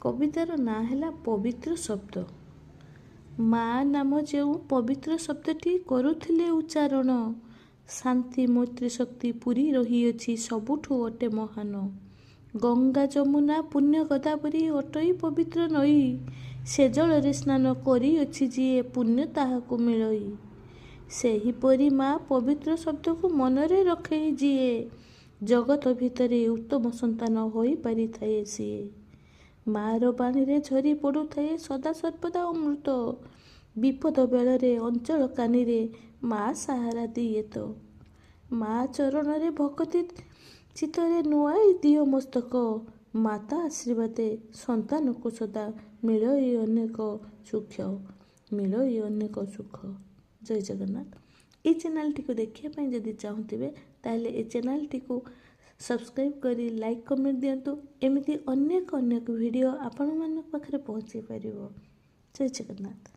କବିତାର ନାଁ ହେଲା ପବିତ୍ର ଶବ୍ଦ। ମା ନାମ ଯେଉଁ ପବିତ୍ର ଶବ୍ଦଟି କରୁଥିଲେ ଉଚ୍ଚାରଣ, ଶାନ୍ତି ମୈତ୍ରୀ ଶକ୍ତି ପୂରି ରହିଅଛି, ସବୁଠୁ ଅଟେ ମହାନ। ଗଙ୍ଗା ଯମୁନା ପୁଣ୍ୟ ଗୋଦାବରୀ ଅଟଇ ପବିତ୍ର ନଈ, ସେ ଜଳରେ ସ୍ନାନ କରିଅଛି ଯିଏ, ପୁଣ୍ୟ ତାହାକୁ ମିଳଇ। ସେହିପରି ମା ପବିତ୍ର ଶବ୍ଦକୁ ମନରେ ରଖେଇ ଯିଏ, ଜଗତ ଭିତରେ ଉତ୍ତମ ସନ୍ତାନ ହୋଇପାରିଥାଏ ସିଏ। ମାର ବାଣୀରେ ଝରି ପଡ଼ୁଥାଏ ସଦା ସର୍ବଦା ଅମୃତ, ବିପଦ ବେଳରେ ଅଞ୍ଚଳ କାନିରେ ମା ସାହାରା ଦିଏ ତ। ମା ଚରଣରେ ଭକତି ଚିତ୍ତରେ ନୁଆଇ ଦିଅ ମସ୍ତକ, ମାତା ଆଶୀର୍ବାଦେ ସନ୍ତାନକୁ ସଦା ମିଳଇ ଅନେକ ସୁଖ, ମିଳଇ ଅନେକ ସୁଖ। ଜୟ ଜଗନ୍ନାଥ। ଏଇ ଚ୍ୟାନେଲଟିକୁ ଦେଖିବା ପାଇଁ ଯଦି ଚାହୁଁଥିବେ, ତାହେଲେ ଏ ଚ୍ୟାନେଲଟିକୁ ସବସ୍କ୍ରାଇବ୍ କରି ଲାଇକ୍ କମେଣ୍ଟ ଦିଅନ୍ତୁ। ଏମିତି ଅନେକ ଅନେକ ଭିଡ଼ିଓ ଆପଣମାନଙ୍କ ପାଖରେ ପହଞ୍ଚାଇ ପାରିବ। ଜୟ ଜଗନ୍ନାଥ।